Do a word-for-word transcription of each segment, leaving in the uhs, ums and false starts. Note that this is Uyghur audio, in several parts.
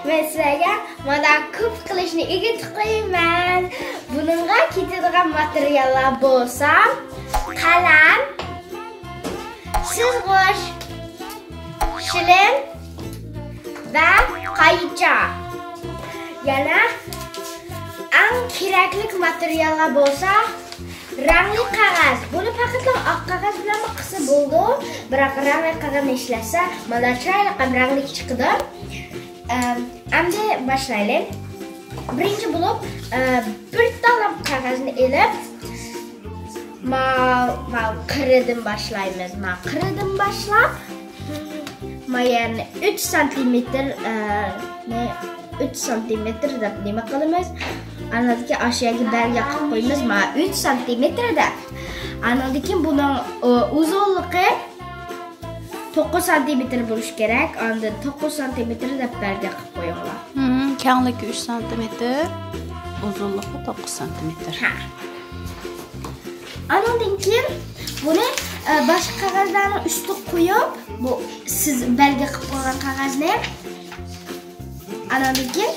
مەن سىلەرگە مانا كوپى قىلىشنى ئۆگىتىپ قويىمەن. بۇنىڭغا كېتىدىغان ماتېرىياللار بولسا، قەلەم، سىزغۇچ، شىلىم ۋە قايچا. يەنە ئەڭ كېرەكلىك ماتېرىياللار بولسا، رەڭلىك قەغەز. بۇنى پەقەتلا ئاق قەغەز بىلەنمۇ قىلسا بولىدۇ. بىراق رەڭلىك قەغەزنى ئىشلەتسە، مانا چىرايلىق ھەم رەڭلىك چىقىدۇ. ئەم، ئەمدى باشلايلى. بىرىنچى بولۇپ، ئە، بىر تالام قەغەزنى ئېلىپ، ما، ما قىرىدىن باشلايمىز. ما قىرىدىن باشلاپ، ما يەرنى ئۈچ سانتىمېتىر، ئە، نى، ئۈچ سانتىمېتىر دەپ نېمە قىلىمىز؟ ئاندىن كېيىن ئاشۇ يەرگە بەلگە قىلىپ قويىمىز. ما ئۈچ سانتىمېتىر دەپ. ئاندىن كېيىن بۇنىڭ، ئۇ، ئۇزۇنلۇقى توققۇز سانتىمېتىر بولۇشى كېرەك. ئاندىن توققۇز سانتىمېتىر دەپ بەلگە قىلىپ قويۇڭلار. مم، كەڭلىكى ئۈچ سانتىمېتىر، ئۇزۇنلۇقى توققۇز سانتىمېتىر. ھە. ئانىڭدىن كېيىن بۇنى، ئە، باشقا قەغەزلەرنىڭ ئۈستىگە قويۇپ، بۇ سىز بەلگە قىلىپ قويغان قەغەزنى، ئانىڭدىن كېيىن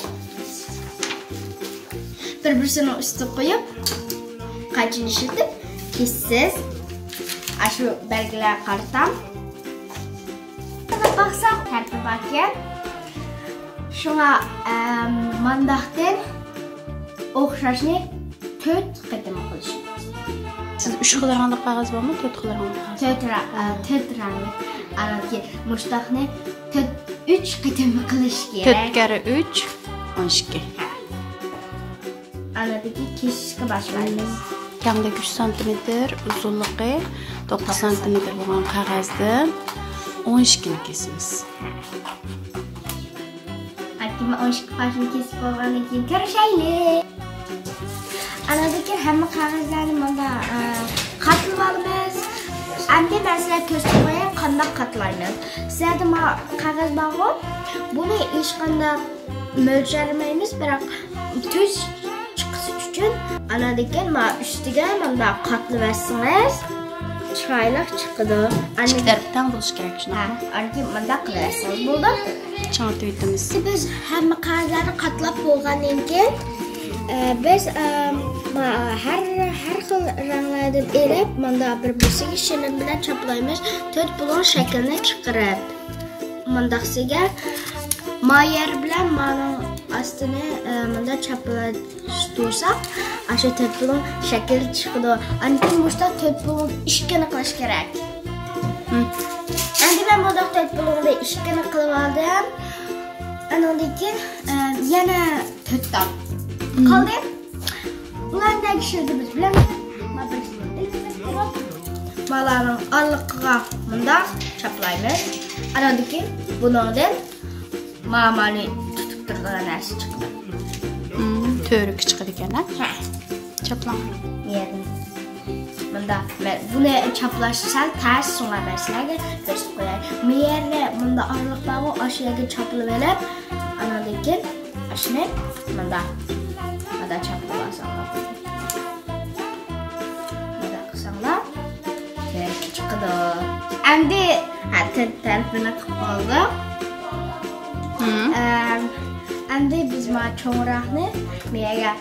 بىر-بىرسىنىڭ ئۈستىگە قويۇپ، قايچىنى ئىشلىتىپ كېسىسىز. ئاشۇ بەلگىلەرگە قارىتا باقساق، تەرىپى باركەن. شۇڭا، ئەم، مانداقتىن ئوخشاشنى تۆت قېتىم قىلىش. سىز ئۈچ خىل رەڭلىك قەغەز بارمۇ، تۆت خىل رەڭلىك قەغەز؟ تۆت رەڭ-، ئە، تۆت رەڭلىك. ئانىڭدىن كېيىن مۇشتاقنى تۆت، ئۈچ قېتىم قىلىش كېرەك. تۆت كەررە ئۈچ، ئون ئىككى. ئانىڭدىن كېيىن كېسىشكە باشلايمىز. كەڭلىكى ئۈچ سانتىمېتىر، ئۇزۇنلۇقى توققۇز سانتىمېتىر بولغان قەغەزدىن ئون ئىككىنى كېسىمىز. ئاكىمە ئون ئىككى پارچىنى كېسىپ بولغاندىن كېيىن كۆرۈشەيلى. ئانىڭدىن كېيىن ھەممە قەغەزلەرنى مانا، ئە، قاتلىۋالىمىز. ئەمدى مەن سىلەرگە كۆرسىتىپ قوياي، قانداق قاتلايمىز. سىلەردە ما قەغەز بارغۇ؟ بۇنى ھېچقانداق مۆلچەرلىمەيمىز، بىراق تۈز چىقىش ئۈچۈن. ئانىڭدىن كېيىن ما ئۈستىگە مۇنداق قاتلىۋەتسىڭىز، چىرايلىق چىقىدۇ. ئىككى تەرىپى تەڭ بولۇشى كېرەك، ھە، شۇنداقمۇ؟ ئاندىن كېيىن مۇنداق قىلىۋەتسىڭىز بولدى. چىڭىتىۋېتىمىز. بىز ھەممە قەغەزلەرنى قاتلاپ بولغاندىن كېيىن، ئە، بىز، ئە، ما-، ھەر، ھەر خىل رەڭلەردىن ئېلىپ، مۇنداق بىر-بىرسىگە شىلىم بىلەن چاپلايمىز. تۆت بۇلۇڭ شەكلىنى چىقىرىپ. مۇنداقسىگە ما يەر بىلەن مانىڭ ئاستىنى، ئە، مۇنداق چاپلاشتۇرساق، ئاشۇ تۆت بۇلۇڭ شەكلى چىقىدۇ. ئاندىن كېيىن مۇشۇنداق تۆت بۇلۇڭ ئىككىنى قىلىش كېرەك. مم. ئەمدى مەن مۇنداق تۆت بۇلۇڭدا ئىككىنى قىلىپ ئالدىم. ئانىڭدىن كېيىن، ئە، يەنە تۆت دان مم. قالدى. ئۇلارنى نەگە ئىشلىتىمىز بىلەمسىز؟ ما بىر ئىشلىتىپ تۇرۇپ، مالارنىڭ ئارىلىقىغا مۇنداق چاپلايمىز. ئاناندىن كېيىن بۇنىڭدىن مامانى تۇتۇپ تۇرىدىغان نەرسە چىقىدۇ. مم، تۈۋرۈكى چىقىدىكەن، ھە؟ ھە. چاپلاڭ. يەردىن. مۇنداق، مەن بۇنى چاپلاش سەل تەس، شۇڭا مەن سىلەرگە كۆرسىتىپ قوياي. بۇ يەردە مۇنداق ئارىلىق بارغۇ، ئاشۇ يەرگە چاپلىۋېلىپ، ئاناندىن كېيىن ئاشۇنى مۇنداق، مۇنداق چاپلىۋالساڭلار. مۇنداق قىلساڭلار، كۆرۈنۈپ چىقىدۇ. ئەمدى، ھە، تۆت تەرىپىنى قىلىپ بولدۇق. مم. ئەم، ئەمدى بىز مانا چوڭراقنى بۇ يەرگە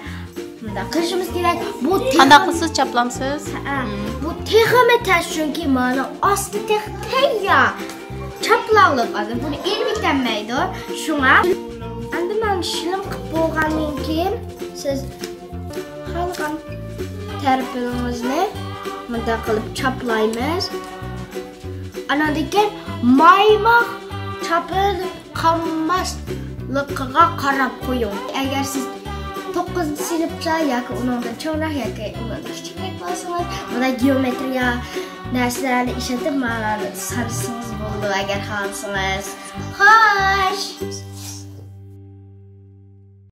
مۇنداق قىلىشىمىز كېرەك. بۇ تېخى قانداق قىلىسىز، چاپلامسىز؟ ھە، مم. بۇ تېخىمۇ تەس، چۈنكى مانا ئاستى تېخى تەييار. چاپلاڭلىق ئادەم بۇنى ئېلىۋېتەلمەيدۇ. شۇڭا ئەمدى مانا شىلىم قىلىپ بولغاندىن كېيىن سىز خالىغان تەرىپىڭىزنى مۇنداق قىلىپ چاپلايمىز. ئاناندىن كېيىن مايماق چاپلىنىپ قالماسلىقىغا قاراپ قويۇڭ. ئەگەر سىز توققۇزنى سېلىپلا ياكى ئۇنىڭدىن چوڭراق ياكى ئۇنىڭدىن كىچىكرەك بولسىڭىز، بۇنداق گېئومېترىيە نەرسىلەرنى ئىشلىتىپ، مانا سانىسىڭىز بولىدۇ، ئەگەر خالىسىڭىز. خوش!